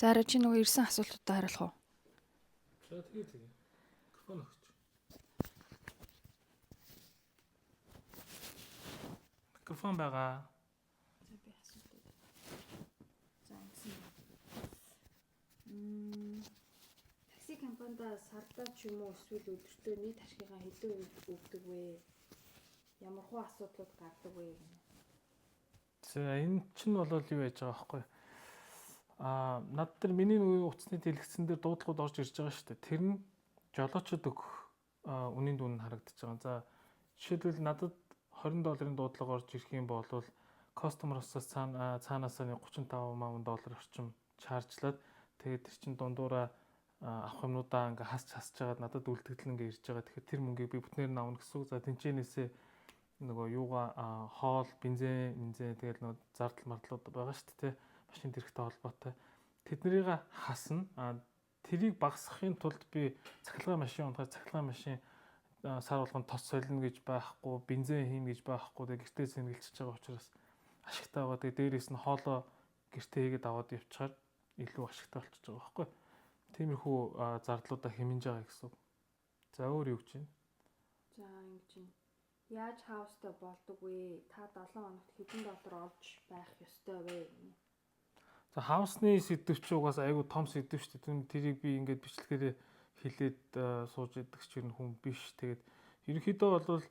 За арай чи нөгөө ирсэн асуултуудаа хариулах уу? За тэгээ тэгээ. Микрофон өгч. Микрофон байгаа. За би асуултууд. За ингэсэн байна. Такси компанида сардаа ч юм уу эсвэл өдөртөө нийт ашигынхаа хэдэн хувийг өгдөг вэ? Ямар хуу асуудлууд гардаг вэ гэнэ. За энэ чинь бол юу яаж байгаа байхгүй. Аа над дээр миний нөгөө утасны дэлгэцэн дээр дуудлагууд орж ирж байгаа шүү дээ. Тэр нь жолоочд өгөх үнийн дүн нь харагдаж байгаа. За жишээлбэл надад 20 долларын дуудлага орж ирэх юм бол customer-оос цаанаасаа 35 доллар орчим charge-лаад, тэгээд тэр чинь дундуура авах юмнуудаа ингээ хасч хасж хагаад надад үлдэгдэл ингээ ирж байгаа. Тэгэхээр тэр мөнгийг би бүтнээр нь авна гэсэн үг. За тэнчэнээсээ нөгөө юугаа хоол, бензин, бензин тэгэл нөгөө зардал мардлууд байгаа шүү дээ. Машин тэрхтэй холбоотой. Тэднэрийг хасна. Тэрийг багасгахын тулд би цахилгаан машин унахаар цахилгаан машин сар болгонд тос солино гэж байхгүй, бензин хийнэ гэж байхгүй. Тэгээ гэртээ сэнгэлчихэж байгаа учраас ашигтай байгаа. Тэгээ дээрээс нь хоолоо гэртээ хийгээд аваад явчихаар илүү ашигтай болчихж байгаа байхгүй. Тиймэрхүү зардлуудаа хэмнэж байгаа гэсэн үг. За өөр юу гэж байна? За ингэж байна. Яаж house-тай болдог вэ? Та 7 хоногт хэдэн доллар олж байх ёстой вэ гэнэ. За house-ны сэдэв чи угаас айгүй том сэдэв шүү дээ. Тэрийг би ингээд бичлэгээрээ хэлээд сууж идэх чинь хүн биш. Тэгээд ерөнхийдөө бол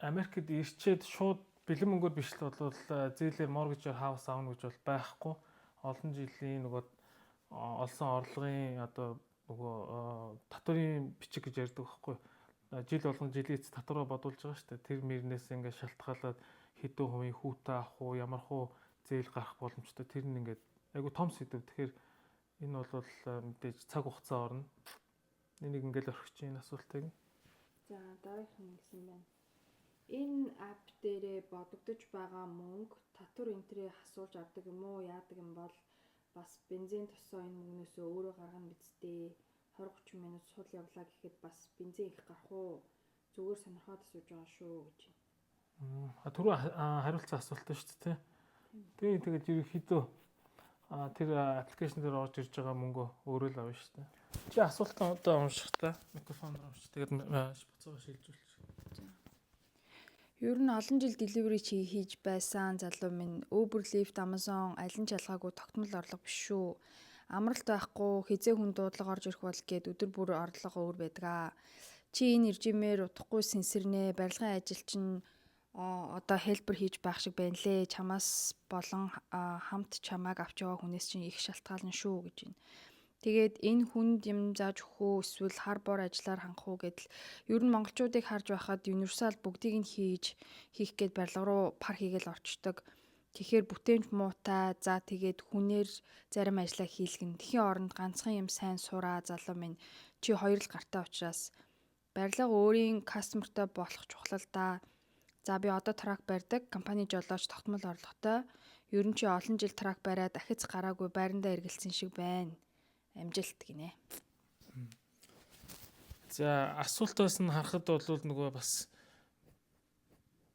Америкт ирчээд шууд бэлэн мөнгөөр бичлэл бол зээлээр mortgage-аар house авна гэж бол байхгүй. Олон жилийн нөгөө олсон орлогын одоо нөгөө татварын бичиг гэж ярьдаг байхгүй. Жил болгон жилийн эц татвараа бодуулж байгаа шүү дээ. Тэр мөрнээс ингээд шалтгаалаад хэдэн хувийн хүүтэй авах уу, ямар хуу зээл гарах боломжтой. Тэр нь ингээд айгу том сэдэв. Тэгэхээр энэ бол мэдээж цаг хугацаа орно. Энийг ингээд орхиж энэ асуултыг. За дараагийнх нь гэсэн байна. Энэ app дээрээ бодогдож байгаа мөнгө татвар энтрээ хасуулж авдаг юм уу? Яадаг юм бол бас бензин тосоо энэ мөнгнөөсөө өөрөө гаргана биз дээ. 20 30 минут сул явлаа гэхэд бас бензин их гарах уу? Зүгээр сонирхоод асууж байгаа шүү гэж байна. А түрүү хариулсан асуулт шүү дээ. Тэгээ тэгээд ерөнхийдөө тэр application дээр орж ирж байгаа мөнгө өөрөө л авна шүү дээ. Чи асуултаа одоо унших та микрофоноор унших. Тэгээд буцаага шилжүүлчих. Ер нь олон жил delivery хийж байсан залуу минь Uber, Lyft, Amazon аль нь ч ялгаагүй тогтмол орлого биш шүү. Амралт байхгүй, хизээ хүн дуудлага орж ирэх бол гээд өдөр бүр орлого өөр байдаг. Чи энэ режимээр удахгүй сэнсэрнэ, барилгын ажил чинь одоо helper хийж байх шиг байна лээ. Чамаас болон хамт чамайг авч яваа хүнээс чинь их шалтгаална шүү гэж байна. Тэгээд энэ хүнд юм зааж өгөх үү эсвэл хар бор ажиллаар хангах уу гэдэл ер нь монголчуудыг харж байхад universal бүгдийг нь хийх гээд барилга руу пар хийгээл орчдөг. Тэгэхээр бүтээмж муутай. За тэгээд хүнээр зарим ажлаа хийлгэн. Тэхийн оронд ганцхан юм сайн сураа залуу минь. Чи хоёр л гартай учраас барилга өөрийн customer-тай болох чухал л да. За би одоо truck барьдаг. Компани жолооч тогтмол орлоготой. Ер нь чи олон жил truck бариад ахиц гараагүй байрандаа эргэлцсэн шиг байна. Амжилт гинэ. За асуултаас нь харахад бол нөгөө бас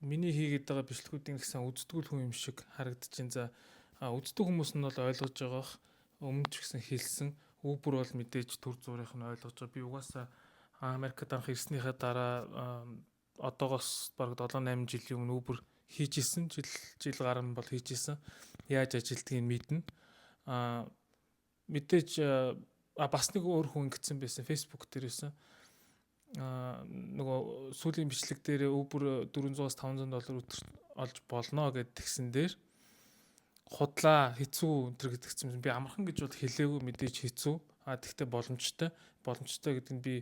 миний хийгээд байгаа бичлэгүүдийн гэсэн үздэггүй хүн юм шиг харагдаж байна. За үздэг хүмүүс нь бол ойлгож байгаах, өмнө ч гэсэн хэлсэн. Uber бол мэдээж төр зуурынх нь ойлгож байгаа. Би угаасаа Америкт анх ирснийхээ дараа одоогоос бараг 7 8 жилийн өмнө Uber хийж исэн. Жил жил гарan бол хийж исэн. Яаж ажилтгийг мэднэ. Мэдээж бас нэг өөр хүн ингэсэн байсан. Facebook дээр байсан. Нөгөө сүүлийн бичлэг дээр Uber 400-аас 500 доллар өдөр олж болно гэд тэгсэн дээр худлаа хэцүү энэ гэдгсэн. Би амархан гэж бол хэлээгүй, мэдээж хэцүү. Тэгвэл боломжтой. Боломжтой гэдэг нь би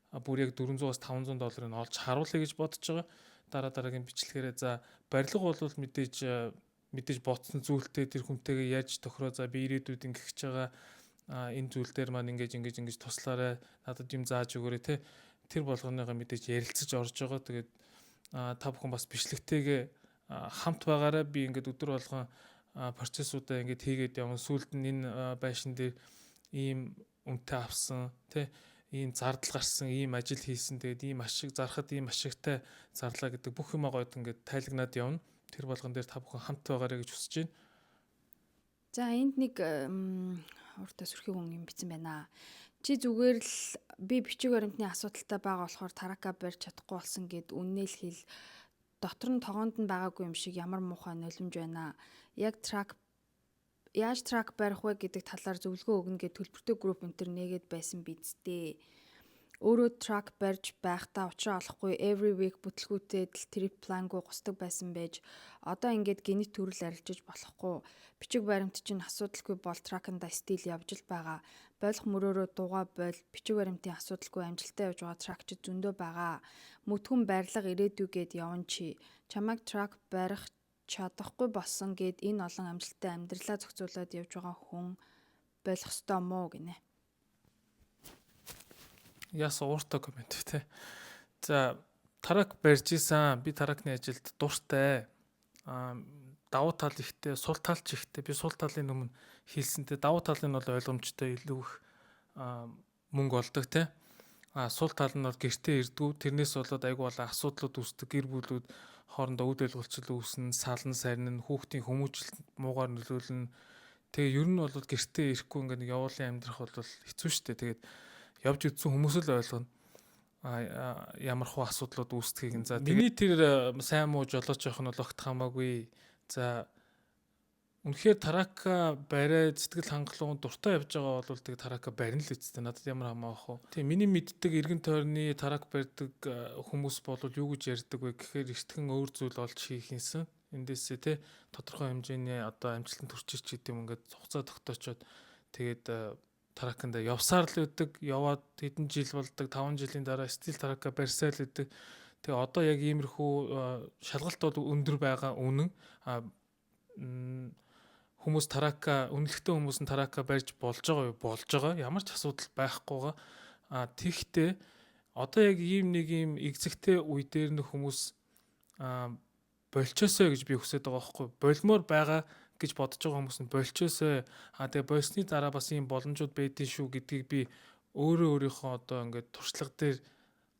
бүр яг 400-аас 500 долларыг олж харуулъя гэж бодож байгаа. Дараа дараагийн бичлэгээрээ. За барилга бол мэдээж ботсон зүйлтэй тэр хүнтэйгээ яаж тохироо, за би ирээдүйд ингэх гэж байгаа, энэ зүйл дээр маань ингэж ингэж ингэж туслаарай, надад юм зааж өгөөрэй те, тэр болгоныгоо мэдээж ярилцаж орж байгаа. Тэгээд та бүхэн бас бичлэгтэйгээ хамт байгаарай. Би ингээд өдөр болгон процессуудаа ингээд хийгээд явна. Сүүлд нь энэ байшин дээр ийм үнэтэй авсан те, ийм зардал гарсан, ийм ажил хийсэн, тэгээд ийм ашиг зархад ийм ашигтай зарлаа гэдэг бүх юмаа гойд ингээд тайлагнаад явна. Тэр болгон дээр та бүхэн хамт байгаарай гэж хүсэж байна. За, энд нэг уртаа сүрхий хүн юм бичсэн байна. Чи зүгээр л би бичиг баримтны асуудалтай байгаа болохоор truck аа барьж чадахгүй болсон гэд үннээ л хэл. Дотор нь тогоонд нь байгаагүй юм шиг ямар муухай нулимж байна. Яг truck яаж truck барих вэ гэдэг талаар зөвлөгөө өгнө гэд төлбөртэй групп энэ төр нээгээд байсан биз дээ. Өөрөө truck барьж байхдаа учраа олохгүй every week бүтлгүүтээ л trip plan-гүй гусдаг байсан байж одоо ингээд гэнэт төрөл арилжиж болохгүй. Бичиг баримт чинь асуудалгүй бол truck-андаа still явж л байгаа. Болох мөрөөрөө дуугаа боль, бичиг баримтын асуудалгүй амжилттай явж байгаа truck-чид зөндөө байгаа. Мөтгөн барилга ирээдүй гээд явна чи. Чамайг truck барих чадахгүй болсон гэд энэ олон амжилттай амьдралаа зохицуулаад явж байгаа хүн болох ёстой мó гинэ. Яасан ууртай comment те. За, truck барьж исэн. Би truck-ны ажилд дуртай. Давуу тал ихтэй, сул тал ч ихтэй. Би сул талын өмнө хэлсэнтэй давуу тал нь бол ойлгомжтой, илүү их мөнгө олдог те. Сул тал нь бол гэртээ ирдгүү. Тэрнээс болоод айгүй болоо асуудлууд үүсдэг. Гэр бүлүүд хоорондоо үд ойлголцол үүснэ, салан сарнин, хүүхдийн хүмүүжил муугаар нөлөөлнө. Тэгээ ер нь бол гэртээ ирэхгүй ингээд нэг явуулын амьдрах бол хэцүү шттэ. Тэгээд явж үзсэн хүмүүс л ойлгоно ямар хуу асуудлууд үүсдэхийг нь. За, миний тэр сайн муу жолооч явах нь бол огт хамаагүй. За, үнэхээр truck-аа бариад сэтгэл хангалуун дуртай явж байгаа бол тэг truck-аа барина л үсттэй. Надад ямар хамаа ах вэ? Тийм, миний мэддэг эргэн тойрны truck барьдаг хүмүүс бол юу гэж ярьдаг вэ гэхээр эртхэн өөр зүйл олж хийх юмсан. Эндээсээ те тодорхой хэмжээний одоо амжилтанд хүрчиж ч гэдэг юм, ингээд хугацаа тогтоочоод тэгээд truck-анда явсаар л өгдөг. Яваад хэдэн жил болдог. 5 жилийн дараа still truck-аа барьсаа л өгдөг. Тэгээ одоо яг иймэрхүү шалгалт бол өндөр байгаа үнэн. Хүмүүс truck-аа, үнэлэхтэй хүмүүс нь truck-аа барьж болж байгаа юу? Болж байгаа. Ямар ч асуудал байхгүйгаа. Тэгтээ одоо яг ийм нэг ийм эгзэгтэй үе дээр нь хүмүүс болчоосой гэж би хүсэж байгаа байхгүй. Болмоор байгаа гэж бодож байгаа хүмүүс нь болчоосой. Тэгээ болсны дараа бас ийм боломжууд байдгийн шүү гэдгийг би өөрөө өөрийнхөө одоо ингээд туршлага дээр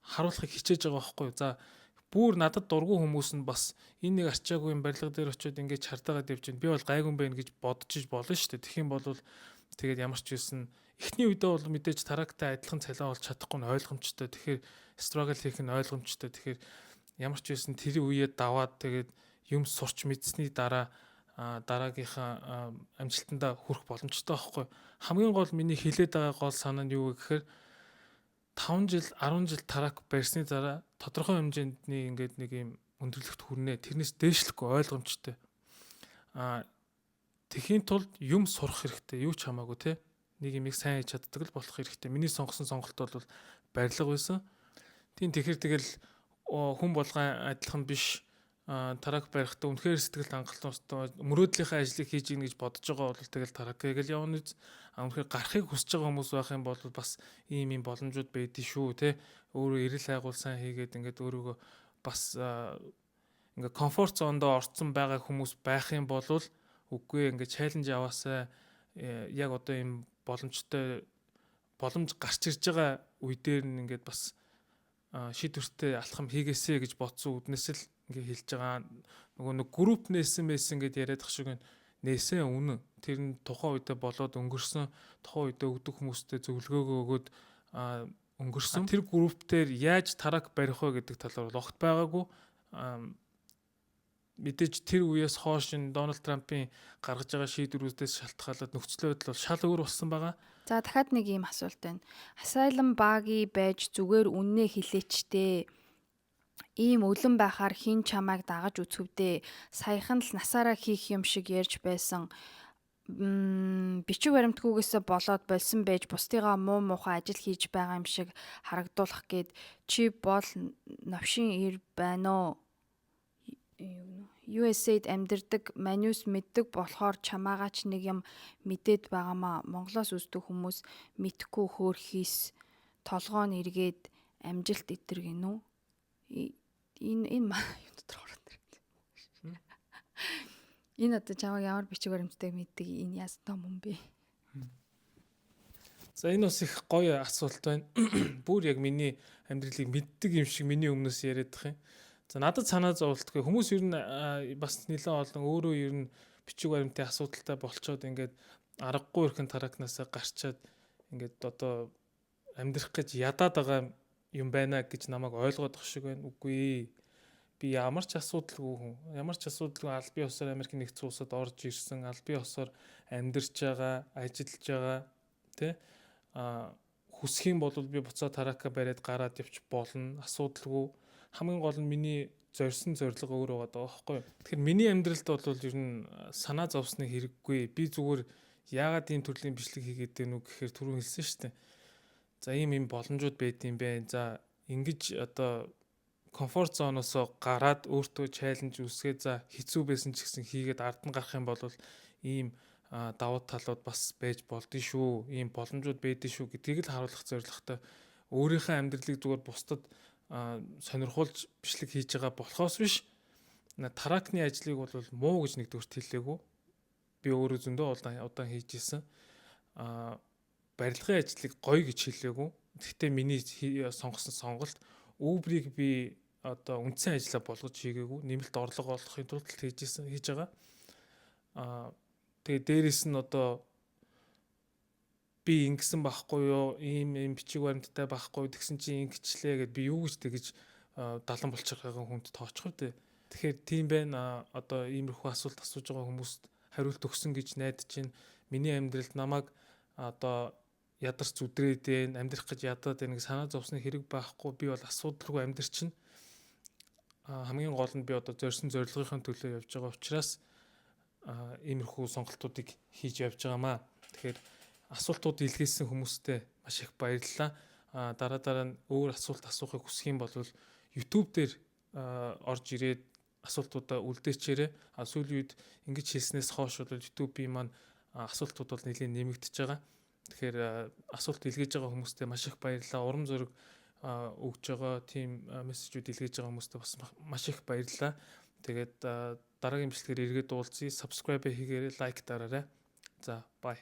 харуулахыг хичээж байгаа байхгүй. За, бүр надад дургүй хүмүүс нь бас энэ нэг арчаагүй юм барилга дээр очиод ингээд чардаагаад явж байна. Би бол гайгүй юм байна гэж бодож иж болно шүү дээ. Тэгэх юм бол тэгээд ямар ч байсан эхний үедээ бол мэдээж truck-тай адилхан цалин олж чадахгүй нь ойлгомжтой. Тэгэхээр struggle хийх нь ойлгомжтой. Тэгэхээр ямар ч байсан тэр үеэ даваад тэгээд юм сурч мэдсэний дараа дараагийнхаа амжилтандаа хүрэх боломжтой байхгүй. Хамгийн гол миний хэлээд байгаа гол санаа нь юу вэ гэхээр 5 жил, 10 жил truck барьсны дараа тодорхой хэмжээний ингээд нэг юм өндөрлөгт хүрнэ. Тэрнээс дээшлэхгүй ойлгомжтой. Тэхийн тулд юм сурах хэрэгтэй. Юу ч хамаагүй те. Нэг юмыг сайн хийж чаддаг л болох хэрэгтэй. Миний сонгосон сонголт бол барилга байсан. Тийм, тэгэхээр тэгэл хүн болгон адилхан биш, truck барихтаа үнэхээр сэтгэл хангалуун мөрөөдлийнхээ ажлыг хийж гин гэж бодож байгаа бол тэгэл truck-ыг л явна үз. Үнэхээр гарахыг хүсэж байгаа хүмүүс байх юм бол бас ийм ийм боломжууд байдгийн шүү те. Өөрөө эрэл хайгуул сайн хийгээд ингээд өөрийгөө бас ингээд comfort zone-доо орцсон байгаа хүмүүс байх юм бол үгүй, ингээд challenge аваасай, яг одоо ийм боломжтой боломж гарч ирж байгаа үе дээр нь ингээд бас шийдвэртэй алхам хийгээсэй гэж бодсон үднэс л ингээ хэлж байгаа. Нөгөө нэг групп нээсэн байсан гэд яриад ах шиг нээсэн үнэн. Тэр нь тухайн үедээ болоод өнгөрсөн, тухайн үедээ өгдөг хүмүүстэй зөвлөгөөгөө өгөөд өнгөрсөн. Тэр групп дээр яаж truck барих вэ гэдэг талаар бол огт байгаагүй. Мэдээж тэр үеэс хойш энэ Дональд Трампын гаргаж байгаа шийдвэрүүдээс шалтгаалаад нөхцөл байдал бол шал өөр болсон байгаа. За, дахиад нэг ийм асуулт байна. Asylum баги байж зүгээр үннээ хэлээч дээ. Ийм өлөн байхаар хэн чамайг дагаж үзэв дээ. Саяхан л насаараа хийх юм шиг ярьж байсан. Бичиг баримтгүйгээсээ болоод болсон байж бусдыгаа муу муухай ажил хийж байгаа юм шиг харагдуулах гээд чи бол новшин ир байна уу? USAID амьдардаг манюс мэддэг болохоор чамаагаа ч нэг юм мэдээд байгаамаа. Монголоос үздэг хүмүүс мэдхгүй хөөрхийс толгоо нь эргээд амжилт итэр гинүү. Энэ юу дотор ороод ирсэн. Энэ одоо чамайг ямар бичиг баримттай мэддэг, энэ яасан том юм бэ? За, энэ бас их гоё асуулт байна. Бүр яг миний амьдралыг мэддэг юм шиг миний өмнөөс яриад их юм. За, надад санаа зовлтгүй. Хүмүүс ер нь бас нэлээд олон өөрөө ер нь бичиг баримтын асуудалтай болчоод ингээд аргагүй эрхэн truck-наасаа гарчаад ингээд одоо амьдрах гэж ядаад байгаа юм байна гэж намайг ойлгоод ах шиг байна. Үгүй ээ. Би ямар ч асуудалгүй хүн. Ямар ч асуудалгүй албан ёсоор Америкийн нэгдсэн улсад орж ирсэн, албан ёсоор амьдарч байгаа, ажиллаж байгаа, тэ? А хүсэх юм бол би буцаа truck-аа бариад гараад явчих болно. Асуудалгүй. Хамгийн гол нь миний зорьсон зорилго өөр байгаа даа байхгүй юу. Тэгэхээр миний амьдралд бол ер нь санаа зовсны хэрэггүй. Би зүгээр яагаад ийм төрлийн бичлэг хийгээд байна уу гэхээр түрүүн хэлсэн шүү дээ. За, ийм ийм боломжууд байд юм бэ. За, ингэж одоо comfort zone-оос гараад өөртөө challenge үүсгээд, за, хэцүү байсан ч гэсэн хийгээд ард нь гарах юм бол ийм давуу талууд бас байж болдсон шүү. Ийм боломжууд байдсан шүү гэдгийг л харуулах зорилготой, өөрийнхөө амьдралыг зүгээр бусдад сонирхуулж бичлэг хийж байгаа болохоос биш. Truck-ны ажлыг бол муу гэж нэгдүгüрт хэлээгүй. Би өөрөө зөндөө удаан хийж исэн. Барилгын ажлыг гоё гэж хэлээгүй. Гэхдээ миний сонгосон сонголт Uber-ыг би одоо үндсэн ажлаа болгож хийгээгүй. Нэмэлт орлого олохын тулд хийж исэн, хийж байгаа. Тэгээ дээрэс нь одоо би ингэсэн байхгүй юу, ийм ийм бичиг баримттай байхгүй, тэгсэн чинь ингэчлээ гэд би юу гэж тэгэж далан болчих байгаа хүнд тоочих вэ? Тэгэхээр тийм байна. Одоо иймэрхүү асуулт асууж байгаа хүмүүст хариулт өгсөн гэж найдаж байна. Миний амьдралд намайг одоо ядарч зүдрээд байна, амьдрах гэж ядаад байна гэж санаа зовсны хэрэг байхгүй. Би бол асуудалгүй амьдрчин. Хамгийн гол нь би одоо зорьсон зорилгынхаа төлөө явж байгаа учраас иймэрхүү сонголтуудыг хийж явж байгаамаа. Тэгэхээр асуултууд илгээсэн хүмүүстээ маш их баярлалаа. Дараа дараа нь өөр асуулт асуухыг хүсэх юм бол YouTube дээр орж ирээд асуултуудаа үлдээчээрэй. А сүүлийн үед ингэж хэлснээс хойш бол YouTube-ийн маань асуултууд бол нэлээд нэмэгдэж байгаа. Тэгэхээр асуулт илгээж байгаа хүмүүстээ маш их баярлалаа. Урам зориг өгж байгаа тийм мессежүүд илгээж байгаа хүмүүстээ бас маш их баярлалаа. Тэгээд дараагийн бичлэгээр эргээд уулзъя. Subscribe хийгээрэй, like дараарай. За, bye.